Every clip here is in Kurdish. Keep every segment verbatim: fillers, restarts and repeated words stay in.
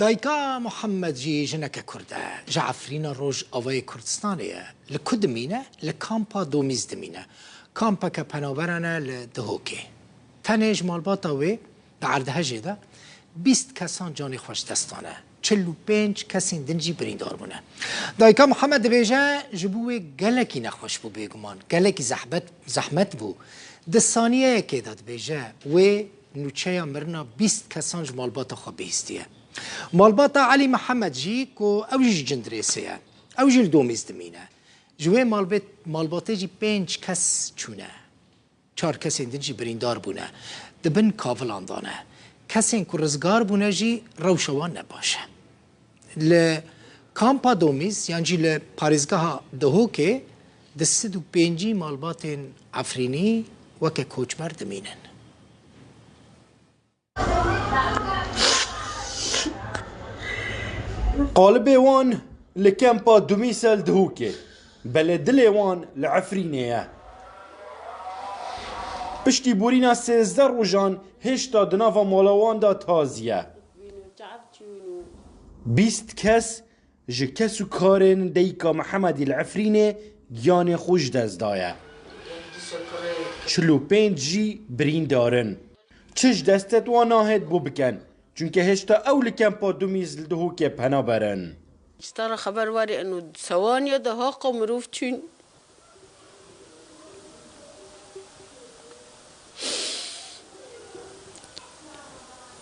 Dayika Muhammed jî jineke Kurd e. Ji Efrîna Rojavayê Kurdistanê ye. Li ku dimîne? Li kampa Domîz dimîne. Kampeke penaberan e li Dihokê. Tenê ji malbata wê di erdhejê de bîst kesan canê xwe ji dest dane. Çil û pênc kesên din jî birîndar bûne. Dayika Muhammed dibêje, ji bo wê gelekî nexweş bû bêguman. Gelekî zehbet, zehmet bû. Di saniyeyekê de dibêje, wê nûçeya mirina bîst kesan ji malbata xwe bihîstiye. Malbata Elî Mihemed jî ku ew jî ji Cindirêsê ye. Ew jî li Domîz dimîne. Ji wê malbet-, malbatê jî pênc kes çûne. Çar kesên din jî birîndar bûne. Di bin kavilan de ne. Kesên ku rizgar bûne jî rewşa wan ne baş e. Li kampa Domîz yan jî li parêzgeha Dihokê di sed û pêncî malbatên Efrînî weke koçber dimînin. Qalibê wan li kempa Dumîsel Dihokê, belê dilê wan li Efrînê ye. Piştî borîna sêzdeh rojan hêşta di nava mala wan de tazî ye. Bîst kes ji kes û karên dayika Mihemedî li Efrînê giyanê xwe ji dest daye. Çil û pênc jî birîndar in. Çi ji destê wan nahêt bo bikin, çunke hêşta ew li kempa Dumîz li Dihokê penaber in. Ji te re xeber warê eno sewaniya de haqa mirov çûn.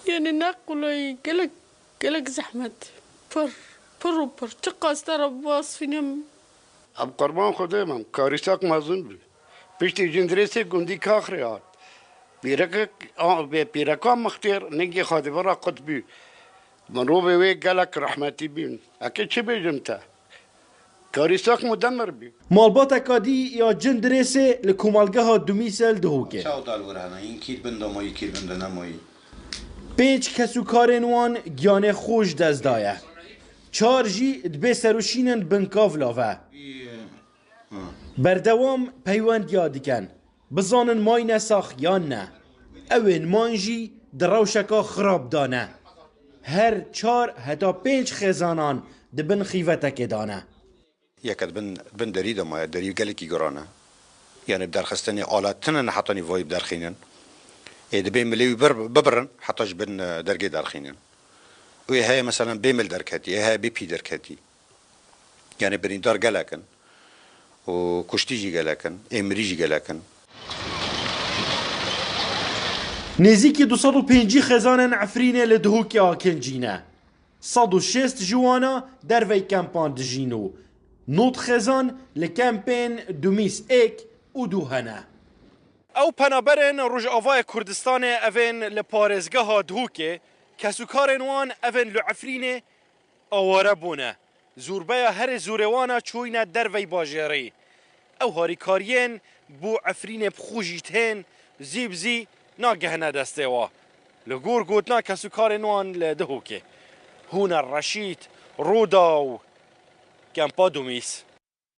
Yani ne kolay, gelek, gelek zehmet. Pir, pir û pir. Çiqas te re biasînim. Em qurban Xwedê me, karîsak mezin bû. Piştî Cindirêsê gundî Kaxrê hat. Pîrekek, a, bê pîreka mixtêr, ningê Xwedê bi re qut bû. Mirovê wê gelek rehmetî bûn. Eke çi bêjim te? Karîsak mudemir bû. Malbateka dî ya Cindirêsê li komelgeha Dumîsel Dihokê. Çaw dal wir hene, yîn kîr bin de mayî, kîr bin de nemayî. Pênc kes û karên wan giyanê xwe ji dest daye. Çar jî dibê serûşînin bin kavla ve. Berdewam peywendiya dikin. Bizanin mayne sax yan ne. Ewên man jî di rewşeka xirab de ne. Her çar heta pênc xêzanan di bin xîvetekê de ne. Yeke di bin, bin derî de maye, derî gelekî giran e. Yani bi derxistinê alet tune ne hetanî vayî biderxînin. Ê dibê milê wî bir, bibirin, heta ji bin, e, dergê derxînin. Wê heye meselen bê mil derketî, ê heye bê pî derketî. Yani birîndar gelek in û kuştî jî gelek in, ê mirî jî gelek in. Nêzîkî du sed û pêncî xêzanên Efrînê li Dihokê akincî ne. Sed û şêst ji wana dervey kempan dijîn û nod xêzan li kempên Dumîs êk û du hene. Ew penaberên Rojavayê Kurdistanê, evên li parêzgeha Dihokê, kesûkarên wan evên li Efrînê aware bûne. Zûrbeya herê zûrê wana çûyne dervey bajêrê. Ew harîkariyên bo Efrînê bi xwe jî tên, zî bi zî nagehine destê wa. Li gor gotina kesûkarên wan li Dihokê, Hûner Reşîd, Rûdaw, Kempa Dumîs.